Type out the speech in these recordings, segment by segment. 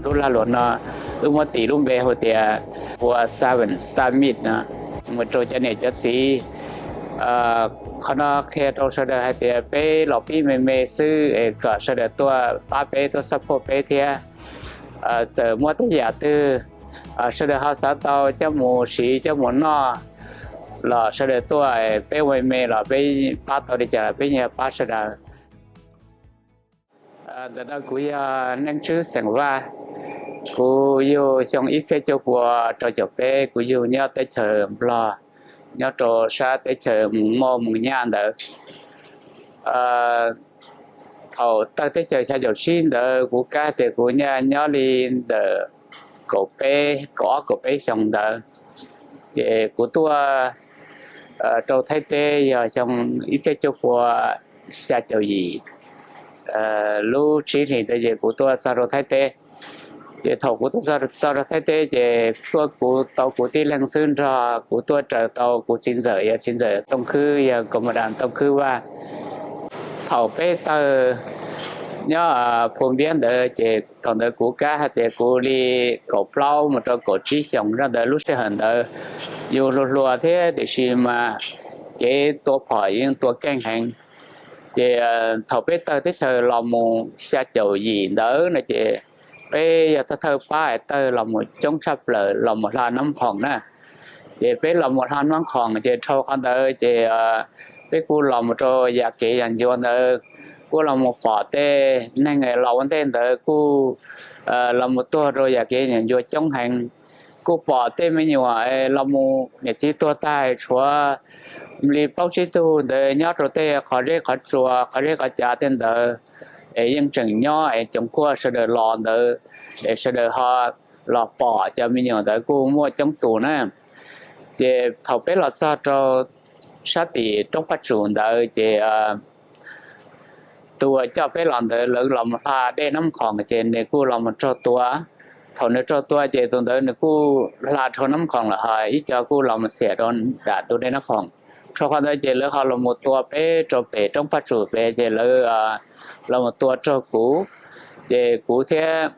Lub lag luam no wb muab tis lub npe hu tias Pua Seven Star Meet no, mus rau cov niam cov txiv. Qhov no qhia rau sawv daws hais tias peb los pib me me xwb es kom sawv daws tuaj pab peb, tuaj support peb thiab. Txawm muaj tej yam twg sawv daws ho xav tau coj mus siv coj mus noj los sawv daws tuaj, peb ua me los peb pab tau li cas los peb yeej pab sawv daws. Ntawm no kuv yog Neej Tswb xeem Vaj. Kuv yug xyoo ib txhiab cuaj pua rau caum peb, kuv yug nyob teb chaws Nplog, nyob rau sab teb chaws Mus Mauj Mus Nyaj ntawd. Thaum tawg teb chaws xya caum tsib ntawd kuv kab tias kuv nyaj nyob li ntawm kaum peb, kaum ob kaum peb xyoo ntawd, ces kuv tuaj rau Thaib teb yog xyoo ib txhiab cuaj pua xya caum yim, lub tsib hlis ntawd ces kuv tuaj txog rau Thaib teb. Ces thaum kuv tuaj txog rau Thaib teb ces tuaj kuv tau kuv tib leeg xwb nrog kuv tuaj raws tau kuv txiv ntxawm, yog txiv ntxawm Tooj Khwb, yog Kaum Mos Das Tooj Khwb Vaj. Thaum peb tawg nyob Phu Npiab ntawd ces thaum ntawd kuv kab hais tias kuv li kaum plaub mus rau kaum tsib xyoos. Zaj ntawd lub sij hawm ntawd yus hluas hluas thiab tiam sis mas kev tua phom yeej tua keej heev. Ces thaum peb tawg teb chaws los mus xya caum yim ntawd no ces peb yog thawj thawj pab tawg los mus coob tshaj plaws los mus hla Nab Khoom na. Ces peb los mus hla Nab Khoom ces dhau qhov ntawd ces peb kuj los mus rau yam kev yam ncua ntawd, kuj los mus pom tej neeg los ua ntej ntawd kuj los mus tuag rau yam kev yam ncua coob heev. Kuj pom tej me nyuam los mus niam txiv tuag tag tshuav li plaub tsib tug ntawd nyob rau tej qhov zeb qhov tsua, qhov zeb qhov cav tej ntawd, es yeej tseem nyob es coov kuaj sawv daws los ntawd, es sawv daws ho los pom cov me nyuam ntawd kuj muaj coob tus na. Ces thaum peb los txog rau sab tim roob Paj Tsum ntawd ces tus uas coj peb los ntawd lawv los mus hla dej Nab Khoom ces nws kuj los mus raug tua. Thaum nws raug tua ces tus ntawd nws kuj hla dhau Nab Khoom lawm, ho ib co kuj los mus xiam rau nram tus dej Nab Khoom. Dhau qhov ntawd ces lawv ho los mus tua peb rau pem roob Paj Tsum pem ces lawv los mus tua raug kuv. Ces kuv thiab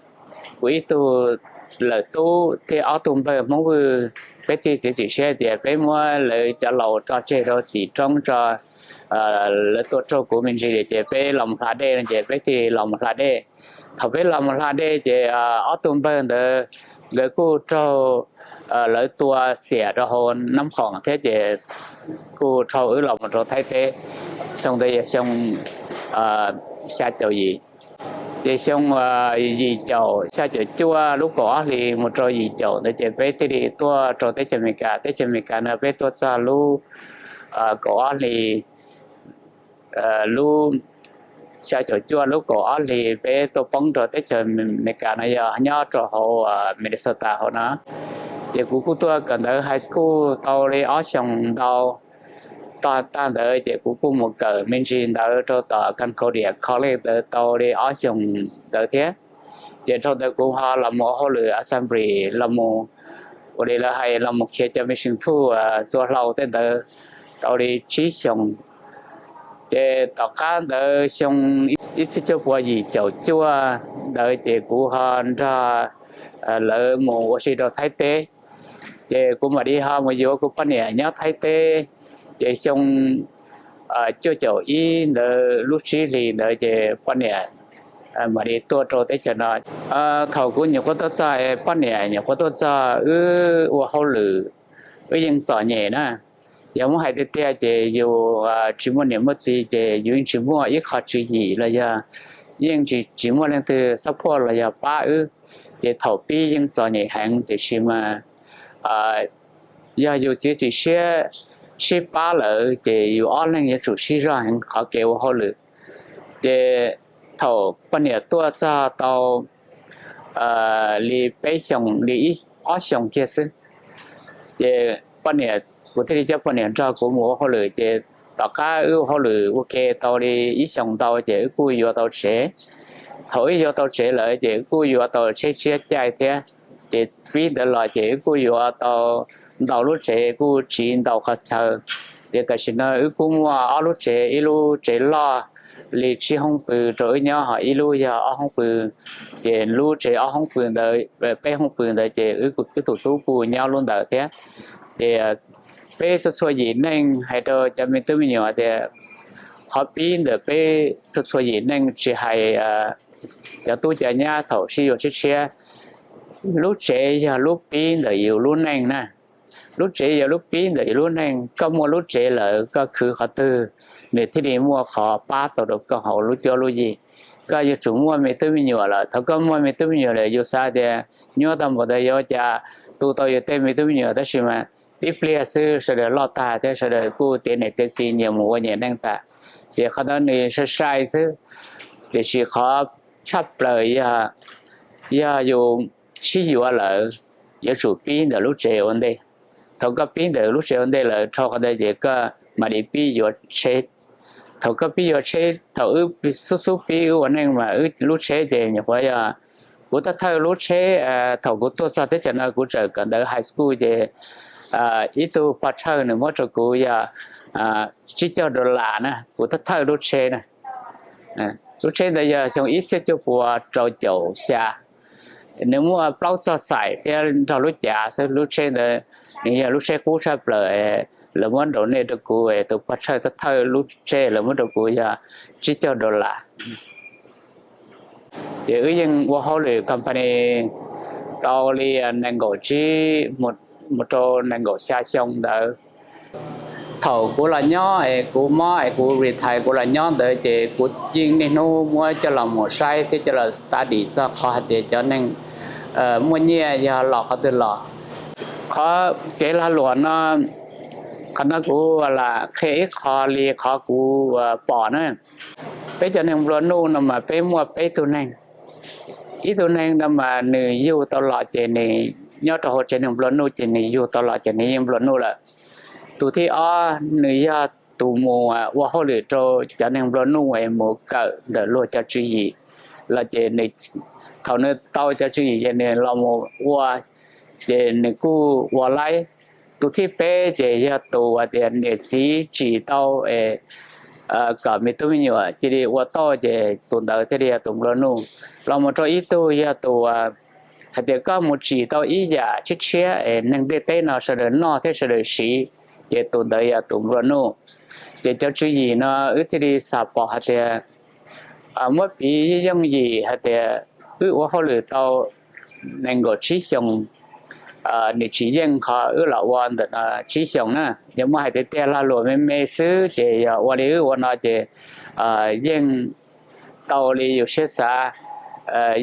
kuv ib tug lawm tub thiab ob tug npawg Hmoob Vwj, peb thiaj txiav txim siab tias peb muab lawv cov laus tso tseg rau tim roob tso. Lawv tua raug kuv me ntsis ces peb los mus hla dej no ces peb thiaj los mus hla dej. Thaum peb los mus hla dej ces ob tug npawg ntawd nkawd kuj raug lawv tua xiam rau hauv Nab Khoom thiab ces kuj dhau wb los mus rau Thaib teb. Xyoo ntawd yog xyoo xya caum yim. Ces xyoo yim caum, xya caum cuaj lub kaum ob hlis mus rau yim caum ntawd ces peb thiaj li tuaj rau teb chaws Amelikas. Teb chaws Amelikas no peb tuaj txog lub kaum ob hlis, lub xya caum cuaj lub kaum ob hlis peb tuaj poob rau teb chaws Amelikas no yog nyob rau hauv Minnesota hauv no. Ces kuv kuj tuaj kawm ntawv high school tau li ob xyoos ntau. Tag tag ntawd ces kuv kuj mus kawm me ntsis ntawv rau tom Concordia College ntawd tau li ob xyoos ntawd thiab. Ces dhau ntawd kuv ho los mus ua hauj lwm assembly, los mus ua li lawv hais los mus khiav cov me sing thuj txua hlau tej ntawd tau li tsib xyoos. Ces tom qab ntawd xyoo ib txhiab cuaj pua yim caum cuaj ntawd ces kuv ho nrog lawv mus ua si rau Thaib teb. Ces kuv mam li ho mus yuav kuv poj niam nyob Thaib teb. Ces xyoo cuaj caum ib ntawd lub tsib hlis ntawd ces poj niam mam li tuaj rau teb chaws no. Thaum kuv nyuam qhuav tuaj txog, poj niam nyuam qhuav tuaj txog, wb ua hauj lwm, wb yeej txom nyem na. Yog muab hais tiag tiag ces yus tsis muaj niam muaj txiv ces yus yeej tsis muaj ib qho tswv yim los yog yeej tsis muaj leej twg support los yog pab wb. Ces thaum pib yeej txom nyem heev tiam sis mas yog yus txiav txim siab sib pab lawm ces yus ob leeg yuav tsum sib zog heev qhov kev ua hauj lwm. Ces thaum poj niam tuaj txog tau li peb xyoos li ob xyoos kiag xwb, ces poj niam, kuv thiaj li coj poj niam nrog kuv mus ua hauj lwm. Ces tom qab wb ua hauj lwm ua ke tau li ib xyoos ntau ces wb kuj yuav tau tsev. Thaum wb yuav tau tsev lawm ces wb kuj yuav tau tsheb siab caij thiab. Ces pib ntawd los ces wb kuj yuav tau ntau lub tsev, kuj tsiv ntau qhov chaw. Ces tam sim no wb kuj muaj ob lub tsev, ib lub tsev loj li tsib hoob pw rau wb nyob, ho ib lub yog ob hoob pw. Ces lub tsev ob hoob pw ntawd, peb hoob pw ntawd ces wb tus tub kuj nyob lub ntawd thiab. Ces peb txhua txhua yim neej hais rau cov me tub me nyuam tias qhov pib ntawm peb txhua txhua yim neej tsis hais cov tub cov nyab thaum sib yuav tshiab tshiab, lub tsev yog lub pib ntawm yus lub neej na. Lub tsev yog lub pib ntawm yus lub neej. Koj muaj lub tsev lawm koj khwv qhov twg, nws thiaj li muaj qhov pab tau rau koj hauv lub cuab lub yig. Koj yuav tsum muaj me tub me nyuam lawm. Thaum koj muaj me tub me nyuam lawm yus xav tias nyuaj tau npaum ntawd yuav ua cas tu tau yus tej me tub me nyuam, tab sis mas tib pliag xwb sawv daws loj tag thiab sawv daws kuj tiav niam tiav txiv nyias mus ua nyias neej tas. Ces qhov ntawd nws sai sai xwb, tiam sis qhov tshaj plaws yog, yog yus sib yuav lawm, yuav tsum pib ntawm lub tsev ua ntej. Thaum koj pib ntawm lub tsev ua ntej lawm dhau qhov ntawd ces koj mam li pib yuav tsheb. Thaum koj pib yuav tsheb, thaum wb xub xub pib wb ua neej mas wb lub tsheb ces nyuam qhuav yog, kuv thawj thawj lub tsheb, thaum kuv tuaj txog teb chaws no kuv tseem kawm ntawv high school ces ib tug pog tshawj nws muab rau kuv yog tsib caug dollar na, kuv thawj thawj lub tsheb na. Lub tsheb ntawd yog xyoo ib txhiab cuaj puas rau caum xya. Nws muaj plaub txog xais thiab nrog lub cav xwb. Lub tsheb ntawd nws yog lub tsheb qub tshaj plaws, lawv muab nrau nej rau kuv, tus pog tshawj thawj thawj lub tsheb lawv muab rau kuv yog tsib caug dollar. Ces wb yeej ua hauj lwm company tau li nees nkaum tsib mus rau nees nkaum xya xyoo ntawd. Thaum kuv los nyob es kuv mob es kuv retire kuv los nyob ntawd ces kuv yeej niaj hnub muab coj los mus saib thiab coj los study txog qhov hais tias cov neeg muaj nyiaj yog los qhov twg los. Qhov kev lag luam no, qhov no kuv lam qhia ib qho li qhov kuv pom na. Peb cov neeg nplua nuj no mas peb muaj peb tug neeg. Ib tug neeg no mas nws yug tau los ces nws nyob rau hauv tsev neeg nplua nuj ces nws yug tau los ces nws yeej nplua nuj lawm. Tus thib ob nws yog tus mus ua hauj lwm rau cov neeg nplua nuj es mus kawm ntawm luag cov tswv yim los ces thaum nws tau cov tswv yim ces nws los mus ua, ces nws kuj ua laib. Tus thib peb ces yog tus uas tias niam txiv tsim tau kom me tub me nyuam cia li ua tau ces tus ntawd thiaj li yog tus nplua nuj. Los mus rau ib tug yog tus hais tias koj mus tsim tau ib yam tshiab tshiab es neeg ntiaj teb no sawv daws noj thiab sawv daws siv, ces tus ntawd yog tus nplua nuj. Ces cov tswv yim no wb thiaj li xam pom hais tias muab piv yooj yim hais tias wb ua hauj lwm tau nees nkaum tsib xyoos, nws tsis yeej qhov wb los ua ntawm no tsib xyoos na. Yog muaj hais tias tiag lag luam me me xwb ces yog ua li wb ua no ces yeej tau li yus siab xav,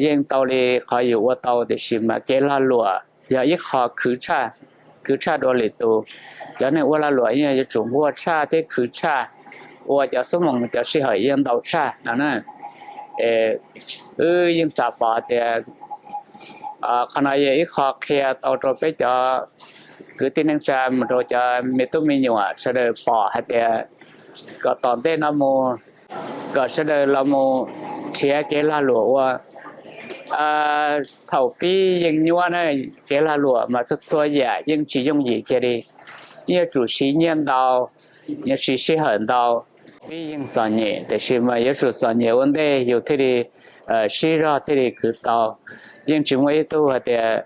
yeej tau li qhov yus ua tau, tiam sis mas kev lag luam yog ib qho khwv tshaj, khwv tshaj dua lwm tus. Cov neeg ua lag luam yeej yuav tsum nquag tshaj thiab khwv tshaj, ua cov xuab moos cov sij hawm yeej ntau tshaj no na. Wb yeej xav pom tias qhov no yog ib qho qhia tau rau peb cov kwv tij neej tsa mus rau cov me tub me nyuam sawv daws pom hais tias kom tom ntej no mus kom sawv daws los mus nrhiav kev lag luam ua. Thaum pib yeej nyuaj na, kev lag luam mas txhua txhua yam yeej tsis yooj yim kiag li. Yeej yuav tsum siv nyiaj ntau, yuav siv sij hawm ntau. Pib yeej txom nyem tiam sis mas yuav tsum txom nyem ua ntej yus thiaj li sib zog thiaj li khwv tau. Yeej tsis muaj ib tug hais tias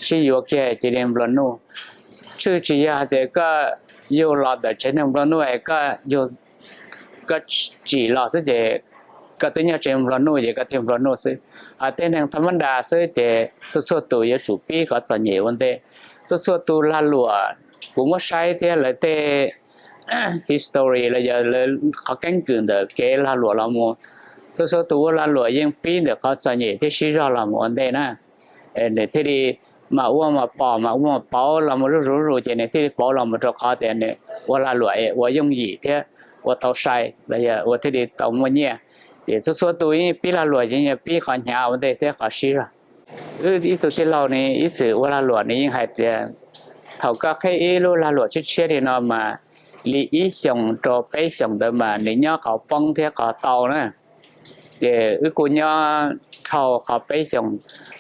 sib yuav kiag cia li nplua nuj. Tshwj tsis yog hais tias koj yug los ntawm tsev neeg nplua nuj es koj yug, koj tsim los xwb ces koj twb nyob tsev nplua nuj ces koj thiaj nplua nuj xwb. Hos tej neeg thaj mab das xwb ces txhua txhua tus yuav tsum pib qhov txom nyem ua ntej. Txhua txhua tus lag luam, kuv muab saib thiab lawv tej history los yog lawv qhov keeb kwm ntawm kev lag luam los mus, txhua txhua tus ua lag luam yeej pib ntawm qhov txom nyem thiab sib zog los mus ua ntej na. Nws thiaj li mam ua mam pom mam ua mam pauv los mus zuj zus zuj zus ces nws thiaj li pauv los mus rau qhov tias nws ua lag luam es ua yooj yim thiab ua tau sai los yog ua thiaj li tau muaj nyiaj. Ces txhua txhua tus yeej pib lag luam ces yeej pib qhov hnyav ua ntej thiab qhov sib zog. Wb ib tug tij laug ne ib txwm ua lag luam nws yeej hais tias thaum koj qhib ib lub lag luam tshiab tshiab li no mas li ib xyoos rau peb xyoos ntawd mas nws nyob qhov poob thiab qhov tau na. Ces wb kuj nyob dhau qhov peb xyoos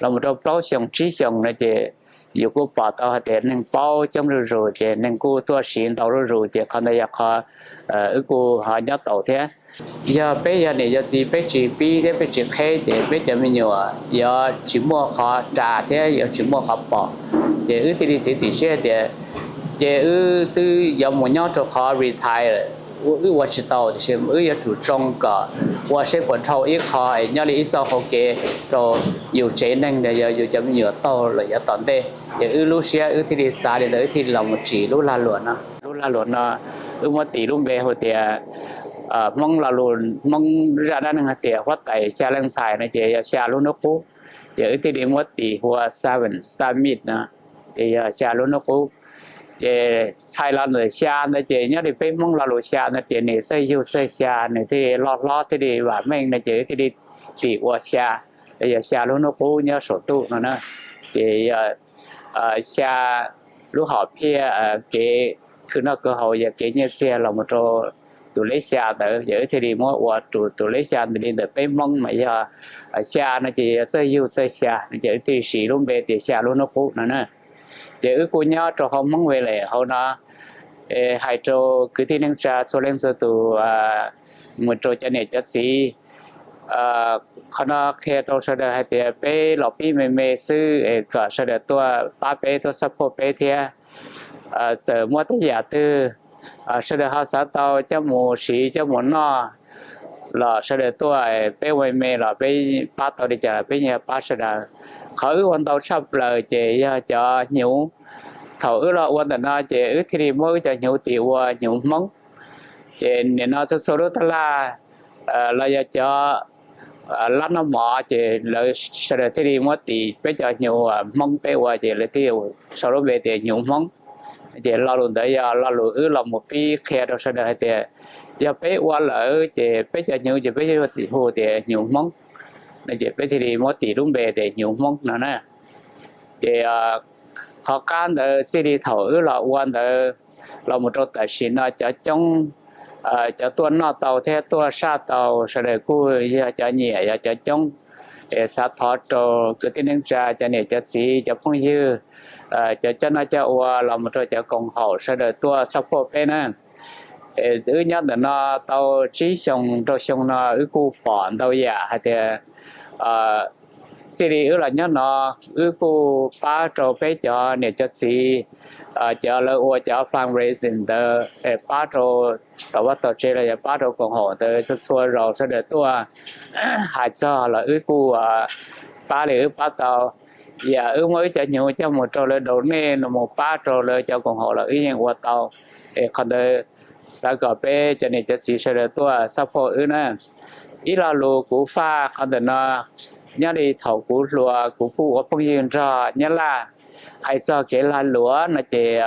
los mus rau plaub xyoos tsib xyoos no ces yus kuj pom tau hais tias neeg paub coob zuj zus ces neeg kuj tuaj siv ntau zuj zus ces qhov ntawd yog qhov wb kuj ho nyob taus thiab. Yog peb yog niam yog txiv peb tsis pib thiab peb tsis qheb ces peb cov me nyuam yuav tsis muaj qhov ras thiab yuav tsis muaj qhov pom. Ces wb thiaj li txiav txim siab tias ces wb twb yuav mus nyob rau qhov retire, wb ua tsis tau tiam sis wb yuav tsum tsoo kom ua seb puas dhau ib qho es nyob li ib txoj hau kev rau yus tsev neeg los yog yus cov me nyuam taug lawm yav tom ntej. Ces wb lub siab wb thiaj li xav li ntawd, wb thiaj li los mus tsim lub lag luam no. Lub lag luam no wb muab tis lub npe hu tias Hmoob lo lus, Hmoob zaj dab neeg hais tias huab tais xya leej ntxhais no ces yog xya lub hnub qub. Ces wb thiaj li muab tis hu ua Seven Star Meet no, ces yog xya lub hnub qub. Ces txhais los ntawm xya ntawd ces nyob li peb Hmoob lo lus xya ntawd ces nws txawj yug txawj xya, nws thiaj li loj hlob thiaj li vam meej no ces wb thiaj li tis ua xya, los yog xya lub hnub qub nyob saum ntuj no na. Ces yog xya lub hom phiaj, kev khwv noj khwv haus, yog kev nyiaj txiag los mus rau tus lej xya ntawd, ces wb thiaj li muab ua tus lej xya ntawd li ntawm peb Hmoob mas yog xya no ces yog txawj yug txawj xya no ces wb thiaj li siv lub npe tias xya lub hnub qub no na. Ces wb kuj nyob rau hauv Hmoob Valley hauv no, hais rau kwv tij neej tsa txhua leej txhua tus, mus rau cov niam cov txiv, qhov no qhia rau sawv daws hais tias peb los pib me me xwb es kom sawv daws tuaj pab peb, tuaj support peb thiab. Txawm muaj tej yam twg sawv daws ho xav tau coj mus siv coj mus noj los sawv daws tuaj, peb ua me me los peb pab tau li cas los peb yeej pab sawv daws. Qhov wb ua ntau tshaj plaws ces yog cov hnyuv. Thaum wb los ua ntawm no ces wb thiaj li muab wb cov hnyuv tis ua hnyuv Hmoob. Ces nim no txhua txhua lub tab laj los yog cov lab noj mov ces lawv sawv daws thiaj li muab tis peb cov hnyuv Hmoob peb ua ces lawv thiaj sau lub npe tias hnyuv Hmoob. Ces lo lus ntawd yog lo lus wb los mus pib qhia rau sawv daws hais tias yog peb ua lawm ces peb cov hnyuv ces peb yuav hu tias hnyuv Hmoob no ces peb thiaj li muab tis lub npe tias hnyuv Hmoob no na. Ces qhov qab ntawd txij li thaum wb los ua ntawd los mus rau tam sim no cov coob, cov tuaj noj tau thiab tuaj saj tau sawv daws kuj yog cov nyiam yog cov coob. Es xav thov rau kwv tij neej tsa, cov niam cov txiv, cov phooj ywg, cov coj noj coj ua los mus rau cov koom haum sawv daws tuaj support peb na. Wb nyob ntawm no tau tsib xyoo rau xyoo no wb kuj pom ntau yam hais tias txij li wb los nyob no wb kuj pab rau peb cov niam cov txiv, cov lawv ua cov fundraising ntawd pab rau tom vaj tom tsev los yog pab rau koom haum ntawd txhua txhua zaus sawv daws tuaj hais txog los wb kuj pab li wb pab tau. Yam wb muab wb cov hnyuv coj mus rau lawv donate no mus pab rau lawv cov koom haum los wb yeej ua tau. Es qhov ntawd xav kom peb cov niam cov txiv sawv daws tuaj support wb na. Ib lo lus kuv faj qhov ntawm no, nyob li thaum kuv hluas kuv kuj ua phooj ywg nrog Nyab Laj. Hais txog kev lag luam no ces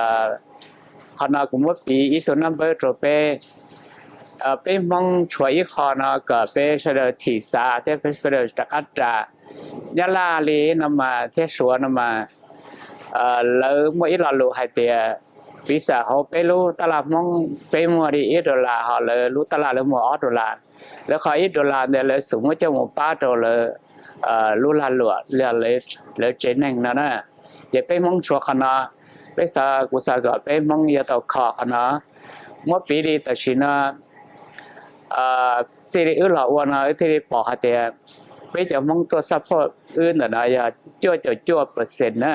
qhov no kuv muab piv ib tug nab npawb rau peb. Peb Hmoob tshuav ib qho no kom peb sawv daws thim xav thiab peb sawv daws rov qab ras. Nyab Laj li no mas thiab Suav no mas lawv muaj ib lo lus hais tias piv xam hauv peb lub tab laj Hmoob peb muag li ib dollar ho lawv lub tab laj lawv muag ob dollar. Lawv qhov ib dollar ntawd lawv xub muab coj mus pab rau lawv lub lag luam, lawv tsev neeg no na. Ces peb Hmoob tshuav qhov no, peb xav, kuv xav kom peb Hmoob yuav tau kho qhov no. Muab piv li tam sim no txij li wb los ua no wb thiaj li pom hais tias peb cov Hmoob tuaj support wb ntawm no yog cuaj caum cuaj percent na.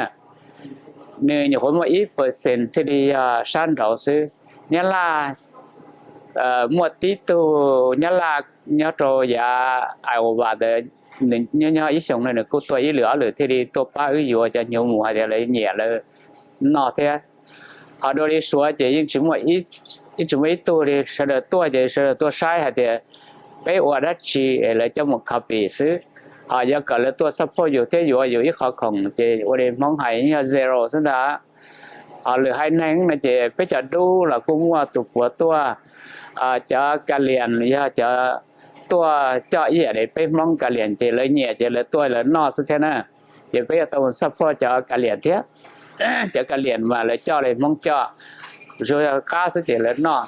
Nws nyuam qhuav muaj ib percent thiaj li yog sab nraud xwb. Nyab Laj muaj tib tug Nyab Laj nyob rau yav Iowa ntawd, nws nyob nyob ib xyoos no nws kuj tuaj ib lwm ob lwm thiaj li tuaj pab wb yuav cov hnyuv mus hais tias lawv nyiam lawv noj thiab. Ho dua li Suav ces yeej tsis muaj, yeej tsis muaj ib tug li, sawv daws tuaj ces sawv daws tuaj saib hais tias peb ua dab tsi es lawv coj mus copy xwb. Ho yuav kom lawv tuaj support yus thiab yuav yus ib qho khoom ces ua li Hmoob hais yeej yog zero xwb ntag. Ho lwm haiv neeg no ces peb cov dub los kuj muaj tus puav tuaj, cov ka lias yog cov tuaj coj ib yam li peb Hmoob ka lias ces lawv nyiam ces lawv tuaj lawv noj xwb thiab na. Ces peb yuav tau support cov ka lias thiab. Cov ka lias mas lawv coj li Hmoob coj, zoo yog qab xwb ces lawv noj.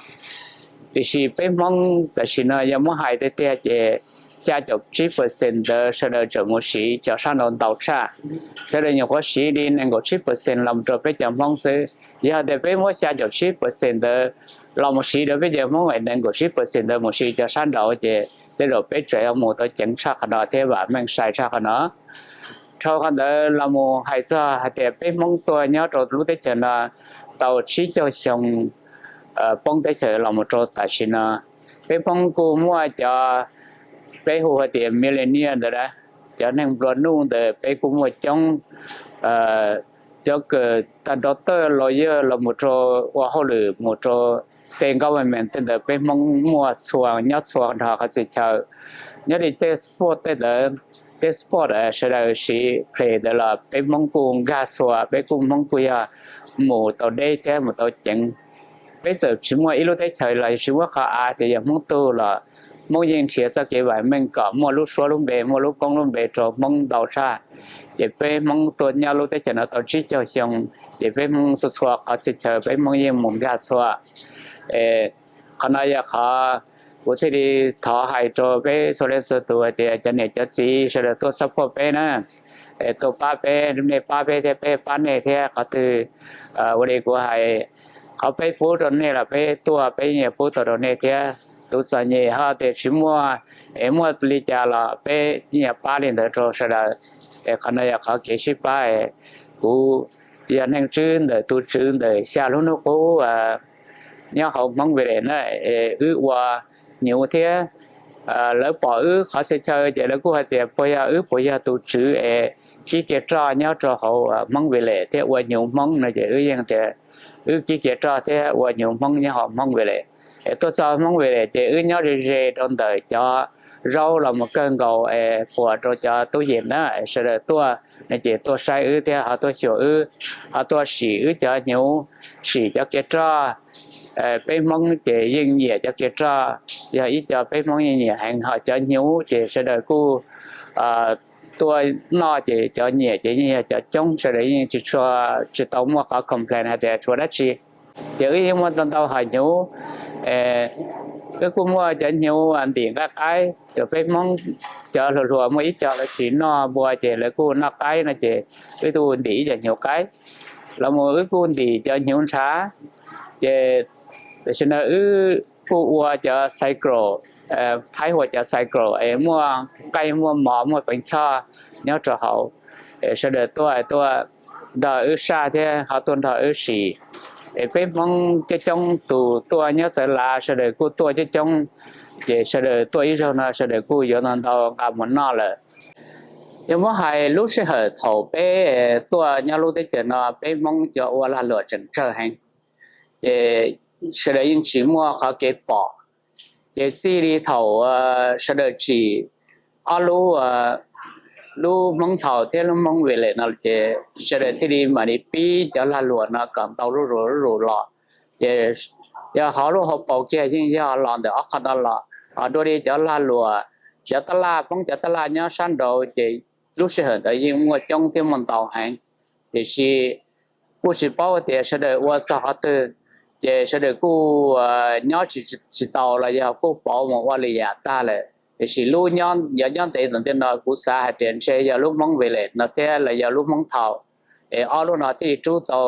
Tiam sis peb Hmoob tam sim no yog muab hais tiag tiag ces xya caum tsib percent ntawd sawv daws tseem mus siv cov sab nraud ntau tshaj. Sawv daws nyuam qhuav siv li nees nkaum tsib percent los rau peb cov Hmoob xwb. Yog tias peb muab xya caum tsib percent ntawd los mus siv rau peb cov Hmoob es nees nkaum tsib percent ntawd mus siv cov sab nraud ces tej zaum peb tseem yuav mus tau ceev tshaj qhov no thiab vam meej sai tshaj qhov no. Dhau qhov ntawd los mus hais txog hais tias peb Hmoob tuaj nyob rau lub teb chaws no tau tsib caug xyoo poob teb chaws los mus rau tam sim no, peb Hmoob kuj muaj cov, peb hu hais tias millennial ntawd, cov neeg nplua nuj ntawd peb kuj muaj coob, cov kws tag doctor, lawyer los mus rau ua hauj lwm mus rau tej government tej ntawd peb Hmoob muaj txhua nyob txhua nrho qhov txhia chaw. Nyob li tej sport tej ntawd, tej sport sawv daws siv play ntawd los peb Hmoob kuj nkag txhua, peb kuj Hmoob kuj yog mus tau deb thiab mus tau ceev. Peb txawm tsis muaj ib lub teb chaws los tsis muaj qhov av tias yog Hmoob tug los Hmoob yeej nrhiav txoj kev vam meej kom muaj lub suab lub npe, muaj lub koob lub npe rau Hmoob ntau tshaj. Ces peb Hmoob tuaj nyob lub teb chaws no tau tsib caug xyoo, ces peb Hmoob txhua txhua qhov txhia chaw peb Hmoob yeej mus nkag txhua. Qhov no yog qhov kuv thiaj li thov hais rau peb txhua leej txhua tus hais tias cov niam cov txiv sawv daws tuaj support peb na, tuaj pab peb, nej pab peb thiab peb pab nej thiab. Qhov twg ua li kuv hais, qhov peb pub rau nej los peb tuaj peb yeej pub tau rau nej thiab. Tus txom nyem ho tias tsis muaj, es muaj li cas los peb yeej yuav pab li ntawd rau sawv daws. Es qhov no yog qhov kev sib pab. Kuv yog neeg tswv ntawm tus tswv ntawm xya lub hnub qub nyob hauv Hmoob Village na, wb ua hnyuv thiab. Lawv pom wb qhov txhia chaw ces lawv kuj hais tias puas yog wb puas yog tus tswv es kib kev roj nyob rau hauv Hmoob Village thiab ua hnyuv Hmoob no ces wb yeej tias wb kib kev roj thiab ua hnyuv Hmoob nyob hauv Hmoob Village. Es tuaj txog Hmoob Village ces wb nyob ze ze rau ntawm cov zaub los mus kawg nkaus es puas rau cov tub yees na, sawv daws tuaj no ces tuaj saib wb thiab ho tuaj xyuas wb, ho tuaj sim wb cov hnyuv, sim cov kev roj. Peb Hmoob ces yeej nyiam cov kev roj, yog ib co peb Hmoob yeej nyiam heev, ho cov hnyuv ces sawv daws kuj tuaj noj ces cov nyiam ces yeej yog cov coob, sawv daws yeej tsis tshua, tsis tau muaj qhov complain hais tias tshuav dab tsi. Ces wb yeej muaj ntau ntau hom hnyuv. Wb kuj muaj cov hnyuv ntim nqaij qaib, cov peb Hmoob cov hluas hluas muaj ib co lawv tsis noj npua ces lawv kuj noj qaib no ces wb kuj ntim ib co hnyuv qaib. Los mus wb kuj ntim cov hnyuv ntshav. Ces tam sim no wb kuj ua cov cycle, Thaib hu ua cov cycle es muaj nqaij muaj mov muaj peev choj nyob rau hauv. Sawv daws tuaj tuaj nrog wb saj thiab ho tuaj nrog wb sim. Es peb Hmoob coob coob tus tuaj nyob Txawv Lav sawv daws kuj tuaj coob coob, ces sawv daws tuaj ib zaug no sawv daws kuj yuav ntau ntau nqa mus noj lawm. Yog muab hais lub sij hawm thaum peb tuaj nyob lub teb chaws no peb Hmoob cov ua lag luam tseem tsawg heev, ces sawv daws yeej tsis muaj qhov kev pom. Ces txij li thaum sawv daws tsim ob lub, lub Hmoob Thaum thiab lub Hmoob Village no ces sawv daws thiaj li mam li pib cov lag luam no kom ntau zuj zus zuj zus los. Ces yog hauv lub hauv paus kiag yeej yog los ntawm ob qho no los, ho dua li cov lag luam, cov tab laj Hmoob cov tab laj nyob sab nraud ces lub sij hawm ntawd yeej muaj coob thiab muaj ntau heev. Tiam sis kuj tsis paub tias sawv daws ua txog qhov twg, ces sawv daws kuj nyob tsis tau los yog kuj pauv mus ua li yam tag lawm. Tiam sis lub nyob, yog nyob ntev tom ntej no kuv xav hais tias ntshe yog lub Hmoob Village no thiab los yog lub Hmoob Thaum, es ob lub no thiaj li rub tau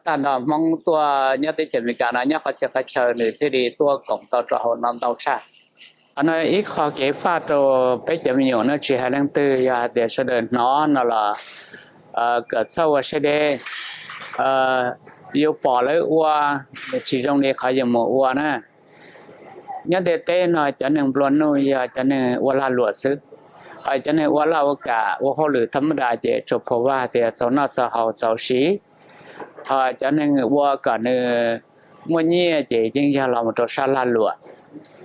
tag nrho Hmoob tuaj nyob teb chaws Amelikas no nyob qhov txhia qhov chaw nws thiaj li tuaj koom tau rau hauv no ntau tshaj. Qhov no ib qho kev faj rau peb cov me nyuam no tsis hais leej twg, yog hais tias sawv daws hnov no los kom txhob ua siab deb. Yus pom lawv ua tsis zoo li qhov yus mus ua na. Nyob ntiaj teb no cov neeg nplua nuj yog cov neeg ua lag luam xwb. Ho cov neeg ua laj ua kam ua hauj lwm thaj mab das ces tsuas pha vaj tias txaus noj txaus haus txaus siv. Ho cov neeg ua kom nws muaj nyiaj ces yeej yog los mus rau sab lag luam.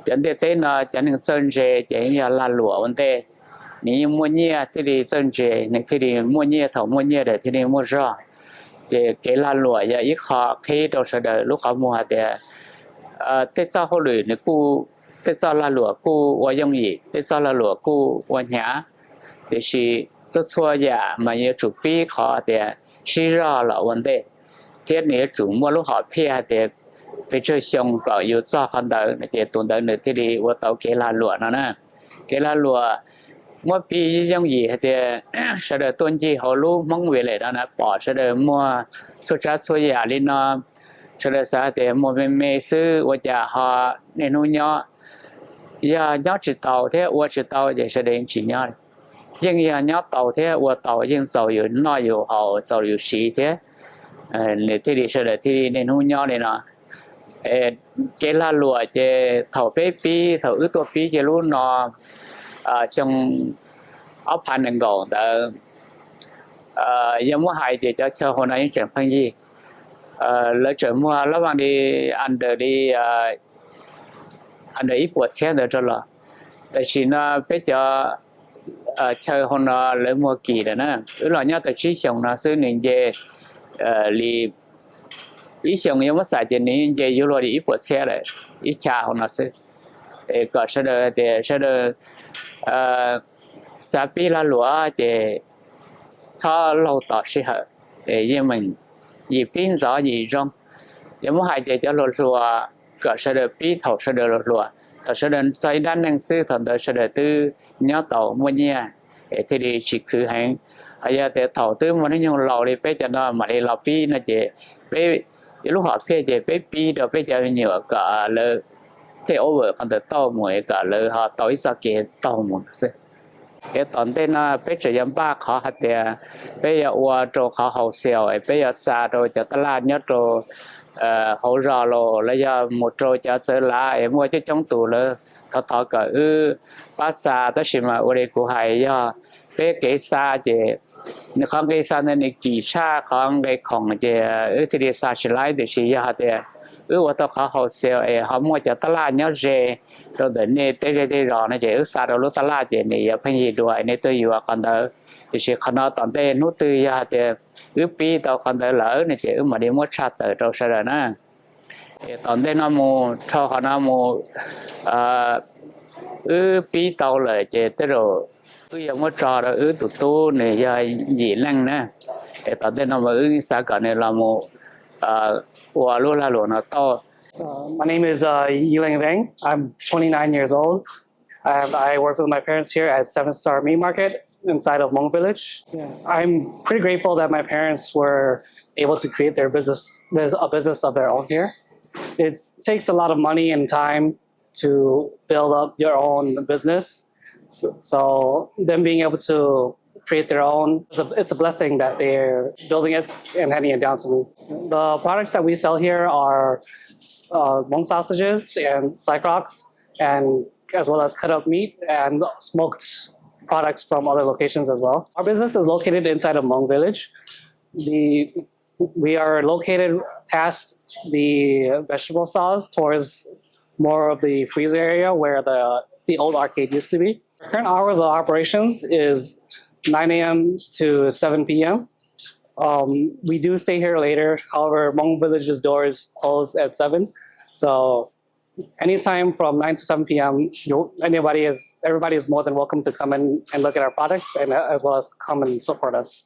Cov ntiaj teb no cov neeg txawj ntse ces yeej yog lag luam ua ntej. Nws yeej muaj nyiaj thiaj li txawj ntse, nws thiaj li muaj nyiaj, thaum muaj nyiaj lawm thiaj li muaj zog. Ces kev lag luam yog ib qho qhib rau sawv daws lub qhov muag hais tias tej txoj hauj lwm nws kuj, tej txoj lag luam kuj ua yooj yim, tej txoj lag luam kuj ua hnyav. Tiam sis txhua txhua yam mas yuav tsum pib qhov tias sib zog los ua ntej, thiab nws yuav tsum muaj lub hom phiaj hais tias pes tsawg xyoo kom yus txog qhov ntawd no ces tus ntawd nws thiaj li ua tau kev lag luam no na. Kev lag luam muab piv yooj yim hais tias sawv daws tuaj ncig hauv lub Hmoob Village no na pom sawv daws muag txhua tsav txhua yam li no, Sawv daws xav tias muag me me xwb ua cas ho niaj hnub nyob, yog nyob tsis tau thiab ua tsis tau ces sawv daws yeej tsis nyob. Yeej yog nyob tau thiab ua tau yeej txaus yus noj yus haus txaus yus siv thiab, nws thiaj li sawv daws thiaj li niaj hnub nyob li no. Kev lag luam ces thaum peb pib, thaum wb tuaj pib ces lub no xyoo ob phav nees nkaum ntawd, yog muab hais ces cov chaw hauv no yeej tseem pheej yig. Lawv tseem muag lab vaj li under li under ib puas txhiab ntawd rau los. Tam sim no peb cov chaw hauv no lawv muag kim lawm na. Wb los nyob tau tsib xyoos no xwb nws nce li ib xyoos yuav muab xav ces nws nce yuav luag li ib puas txhiab lawm ib chav hauv no xwb. Es kom sawv daws tias sawv daws xav pib lag luam ces txhob laug tos sij hawm, yeej meem yim pib ntxov yim zoo. Yuav muab hais ces cov hluas hluas kom sawv daws pib thaum sawv daws hluas hluas, thaum sawv daws txog ib dab neeg xwb thaum ntawd sawv daws twb nyob tau muaj nyiaj es thiaj li tsis khwv heev. Ho yog tias thaum twb muaj hnub nyoog laus li peb cov no mam li los pib no ces peb lub hom phiaj ces peb pib rau peb cov me nyuam kom lawv take over qhov ntawd tau mus es kom lawv ho tau ib txoj kev taug mus xwb. Es tom ntej no peb tseem yuav npaj qhov hais tias peb yuav ua rau qhov wholesale es peb yuav xa rau cov taj laj nyob rau hauv zos los los yog mus rau cov txawv lav es muaj coob coob tus lawv thov thov kom wb pab xa, tab sis mas ua li kuv hais yog peb kev xa ces nws qhov nqi xa ntawd nws kim tshaj qhov nqi khoom ces wb thiaj li xa tsis laib, tiam sis yog hais tias wb ua tau qhov wholesale es ho muaj cov taj laj nyob ze rau ntawm nej tej zej tej zos no ces wb xa rau lub taj laj ces nws yuav pheej yig dua nej tuaj yuav qhov ntawd. Tiam sis qhov no tom ntej hnub twg yog hais tias wb pib tau qhov ntawd lawm no ces wb mam li muab tshaj tawm rau sawv daws na. Es tom ntej no mus rho qhov no mus, wb pib tau lawm ces tej zaum wb yuav muab tso rau wb tus tub nws yog yim leej na. Es tom ntej no mas wb xav kom nws los mus ua lub lag luam no tau. Uh, my name is uh, Yilang Vang. I'm twenty-nine years old, and I work with my parents here at Seven Star Meat Market inside of Hmong Village. Yeah, I'm pretty grateful that my parents were able to create their business, there's a business of their own here. It takes a lot of money and time to build up your own business. So, so them being able to create their own, it's a, it's a blessing that they're building it and handing it down to me. The products that we sell here are uh, Hmong sausages and psychrocs, and as well as cut up meat and smoked products from other locations as well. Our business is located inside of Hmong Village. The We are located past the vegetable stalls towards more of the freezer area where the, the old arcade used to be. Current hours of operations is nine a m to seven p m. Um, we do stay here later. However, Hmong Village's doors close at seven. So anytime from nine to seven p m, you, anybody is, everybody is more than welcome to come in and look at our products and uh, as well as come and support us.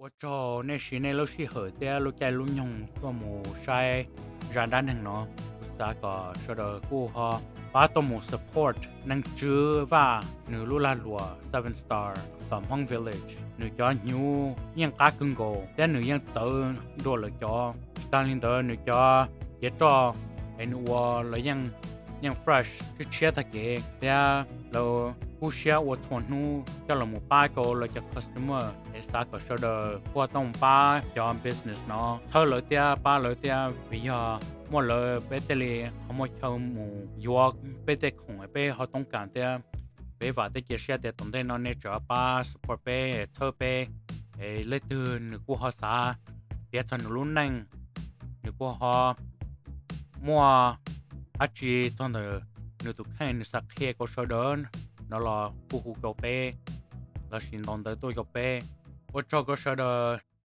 Ua tsaug nej siv nej lub sij hawm thiab lub caij lub nyoog tuaj mus saib zaj dab neeg no. Kuv xav kom sawv daws kuj ho pab tuaj mus support Neej Tswb Vaj nws lub lag luam Seven Star tom Hmong Village. Nws cov hnyuv yeej qab kawg nkaus thiab nws yeej txawv dua lawv cov. Tsis tas li ntawd nws cov cev roj es nws ua los yeej, yeej fresh tshiab tshiab tag kev thiab lawv kub siab ua txhua hnub coj los mus pab rau lawv cov customer. Es xav kom sawv daws kuj tuaj mus pab cov business no, thawb lawv thiab pab lawv thiab, vim yog muaj lawv peb thiaj li ho muaj chaw mus yuav peb tej khoom peb ho toob kas thiab. Peb vam thiab cia siab tias tom ntej no nej tseem pab support peb, thawb peb. Es leej twg nws kuj ho xav piav txog nws lub neej, nws kuj ho muaj dab tsi txog ntawm nws tus kheej nws xav qhia rau sawv daws no los kuj hu rau peb lossis ntaus ntawv tuaj rau peb. Ua tsaug rau sawv daws